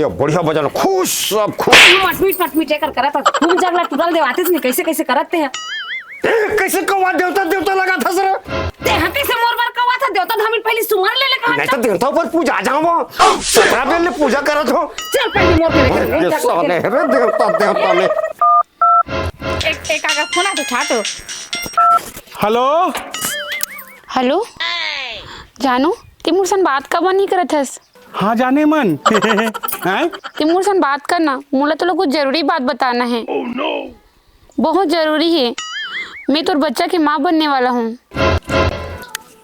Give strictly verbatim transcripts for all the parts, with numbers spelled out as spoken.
बढ़िया बजन, खुश, सब खुश। मटमीट, मटमीट एकर करत हस। तुम जगला टुरल देवाते से कैसे, कैसे करत ते हैं? ए, कैसे कौवा देवता, देवता लगाथस रे? ते हती से मोर बर कौवा था, देवता धामी पहली सुमर ले ले कहा नहीं तो देवता ऊपर पूजा जाओ। सत्रह बेल ले पूजा करत हो। चल पहली मोर के लेके ये जग साले के। रे देवता, देवता ले। एक, एक आगे फोन आ तो उठा तो। हेलो। हेलो। जानू, ते मोर सन बात काबर नहीं करत हस? हाँ जाने मन। हैं? ते मोर सन बात करना, मोला तोला कुछ जरूरी बात बताना है। बहुत जरूरी है। मैं तोर बच्चा के माँ बनने वाला हूँ।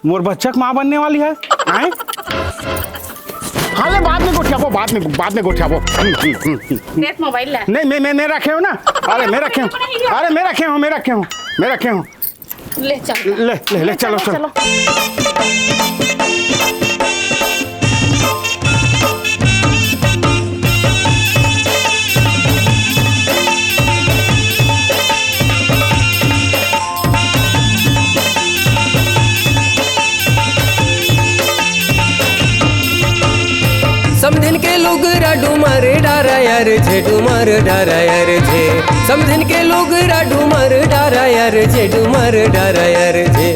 मोर बच्चा के माँ बनने वाली है? हैं? हाँ ले, बाद में गोठियाबो, बाद में, बाद में गोठियाबो। हम्म, हम्म, हम्म, हम्म। देख मोबाइल ला। नहीं, मैं, मैं, मैं रखे हूँ ना। अरे मैं रखे हूँ। अरे मैं रखे हूँ, मैं रखे हूँ, मैं रखे हूँ। ले चल। ले, ले, ले, चलो, चलो। समधिन के लुगरा डुमर डारा यार झे, डुमर डारा यार झे। समधिन के लुगरा डुमर डारा यार झे, डुमर डारा यार झे।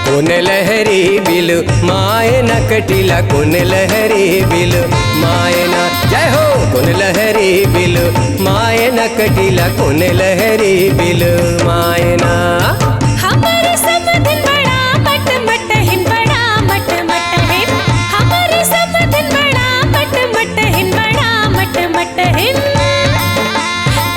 कोन लहरी बिल माय न कटिला, कोन लहरी बिल माय ना। जय हो। कोन लहरी बिल माय न कटिला, कोन लहरी बिल माय ना। हमर समधिन बड़ा मट मट हिन, बड़ा मट मट हिन। हमर समधिन बड़ा मट मट हिन, बड़ा मट मट हिन।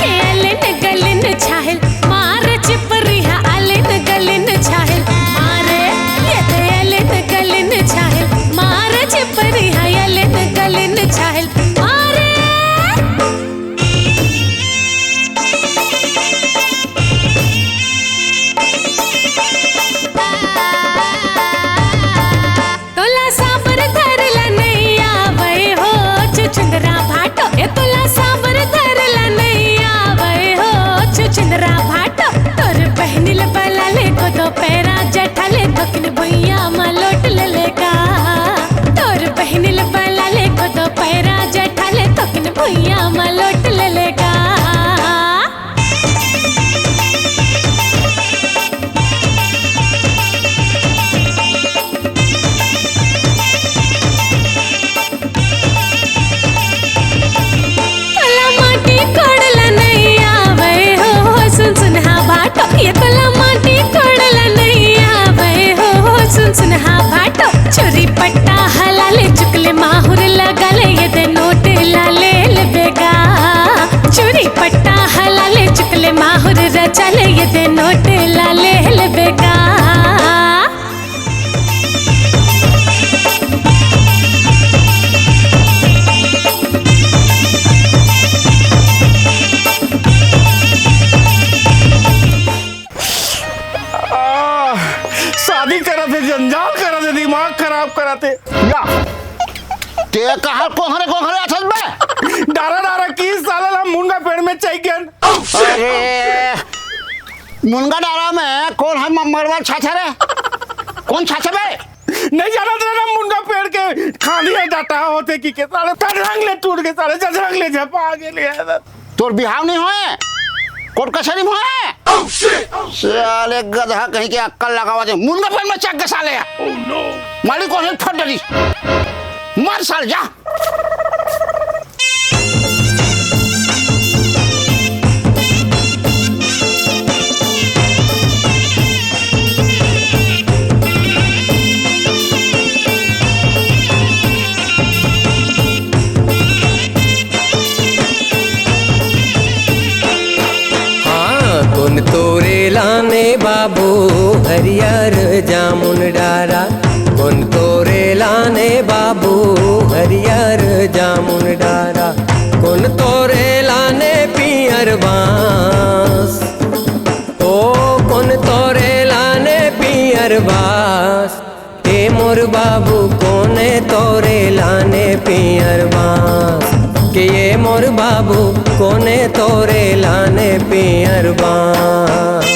के अलिन गलिन छाहिल मार चिपरिहा, अलिन गलिन छाहिल मारे। ये ते अलिन गलिन छाहिल मार चिपरिहा, अलिन गलिन छाहिल मारे। तोला साबर धरला नइ आवय हो, छुछुंदरा भाटो। ए तोला साबर धरला नइ आवय हो, छुछुंदरा भाटो। तोर बहिनी ल बला ले, गोदो पैरा जठा ले, थोकिन भुइयां म लोट ले लेगा। तोर बहिनी ल बला ले, गोदो पैरा जठा ले, थोकिन भुइयां म लोट ले लेगा। तोला माटी कोड़ला नइ आवय हो, सुनसुनहा भाटो। ये तोला माटी कोड़ला नइ आवय हो, सुनसुनहा भाटो। चोरी पट्टा हला ले, चुकले माहुर लगा ले, ये दे नोट ला ले लेबे गा। चोरी पट्टा हला ले, चुकले माहुर रचा ले, ये दे नोट ला ले लेबे गा। आह, शादी करत हे, जंजाल करत हे, दिमाग खराब करत हे। या, ते कहाँ कोहरे कोहरे अथस बे? डारा डारा की साले ला मुनगा पेड़ में चढ़ गेन। अरे, मुनगा डारा में कोन ह म-, मरवा छाछा रे? कोन छाछा बे? नहीं जानत रहे ना, मुनगा पेड़ के खानी है डाटा होते कि के साले तजरंग ले टूट के साले जजरंग ले झपा गेले। तोर बिहाव नहीं होए, कोर्ट कचहरी में होए। साले गधा कहीं के अक्कल लगावा दे, मुनगा पेड़ में चढ़ के साले। मालिक को फट डरी, मर साले जा। हाँ, कोन तोरे लाने बाबू हरियर जामुन डारा, कोन तोरे लाने बाबू हरियर जामुन डारा, कोन तोरे लाने पियर बांस, ओ कोन तोरे लाने पियर बांस। ए मोर बाबू कोने तोरे लाने पियर बांस, के ए मोर बाबू कोने तोरे लाने पियर बांस।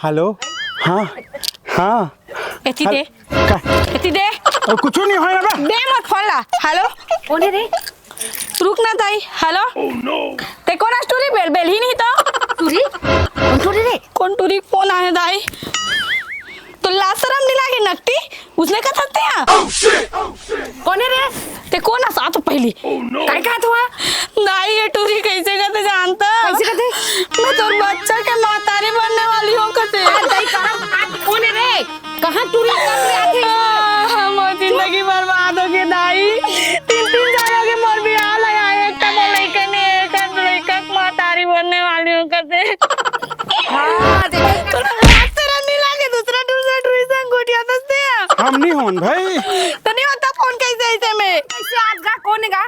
हेलो। हाँ। हाँ। एती दे। का? एती दे। अ, कुछू नहीं होय ना बे। दे मोर फोन ला। हेलो। कोन हे रे? रुक ना दाई। हेलो। ते कोन अस टूरी बेल, बेल ही नहीं तो। टूरी? कोन टूरी रे? कोन टूरी फोन आए दाई? तो लाज सरम नहीं लागे नकटी? उसने कथस तें? कोन हे रे? ते कोन अस आ तो पहली? काय कहत हस? दाई, ये टूरी कैसे कथे जानता? कैसे कथे? मैं तोर बच्चा के महतारी बनने वाली हूँ कथे। आ, दाई, कहाँ, आ, कोन हे रे? कहाँ टूरी कब ले आथे? आ, मोर जिंदगी बर्बाद हो गे दाई। तीन, तीन साल हो गे मोर बिहाव ला, एक ठा मोर लइका नहीं, एक ठा लइका के महतारी बनने वाली हूँ कथे। हाँ, देखो। तोला लाज सरम नहीं लागे, दूसरा, दूसरा टूरी संग गोठियाथस तें? हम नहीं होन भाई। तो नहीं होता फोन कैसे ऐसे में? कैसे आज गा, कोन गा?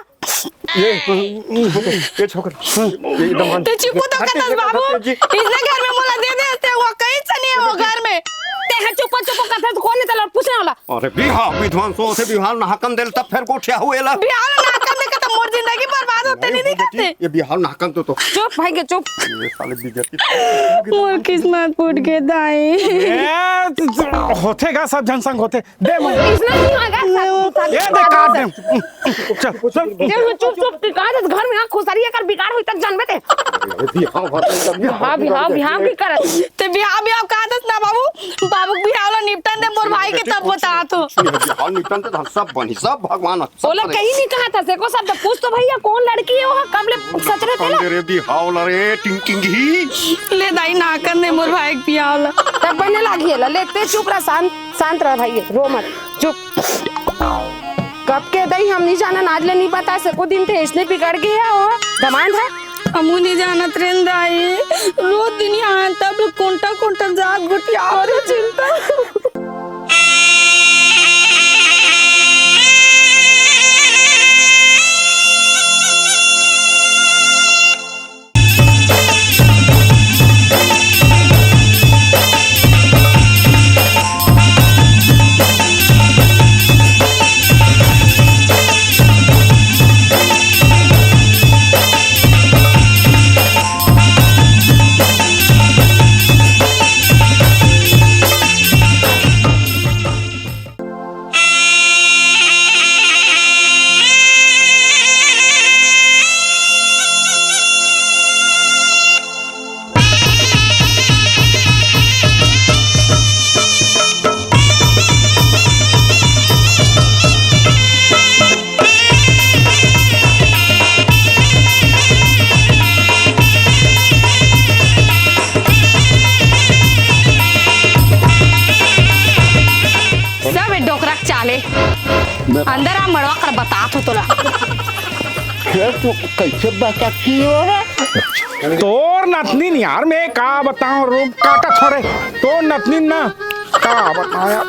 ये, ये छोकरा, ये दमान। ते चुप तो कथस बाबू, इसने घर में मोला दे दे, ते वो कहीं से नहीं है वो घर में। ते हा चुप, चुप कथस, कोन हे तेला पूछने वाला? अरे बिहाव विद्वान सो से बिहाव नहाकन देल तब फेर गोठियाहू एला। बिहाव नहाकन दे के तो मोर जिंदगी बर्बाद होते नहीं, नहीं करते। ये बिहाव नहाकन तो, तो। चुप भाई के चुप। ये साले बीजेपी। मोर किस्मत फूट गे दाई। ए, होथे गा, सब झन संग होथे। दे मोर। इसने नहीं होगा, सब ए, दे काट दे। चल, चल। ये चुप, चुप, टिका दे, घर में यहाँ खुसरी अगर बिगाड़ होई तब जानबे ते। बिहाव, बिहाव, बिहाव, बिहाव भी करत। ते बिहाव, बिहाव कथस ना बाबू, बाबू के बिहाव ला निपटन दे मोर भाई के, तब बता तो। बिहाव निपटन दे, हम सब बनी, सब भगवान, सब ओला बनी। कहीं नहीं कहा था, देखो सब, पूछ तो भैया कौन लड़की है वो, कब ले सच रहते ना? रे बिहाव ला रे, टिंग टिंग ही। ले दाई नहाकन दे मोर भाई के बिहाव ला। तब बने लागी है ला, ले ते चुप रह, शांत, शांत रह भाई, रो मत, चुप। कब के दई हम नहीं जानन, आज ले नहीं बता सको दिन थे, इसने बिगड़ गया हो, दमांद है। हमू नहीं जानत रेन दाई, रोज दिन यहाँ तब ले कोंटा कोंटा जाग गुटिया हो रे चिंता। सब ए डोकरा के चाले। अंदर आ मड़वा कर बतात हो तोला। फेर तू कैसे बहका की हो रे? तोर नतनीन यार, मैं का बताऊं, रूप काटा थोड़े। तोर नतनीन ना, का बताऊं यार।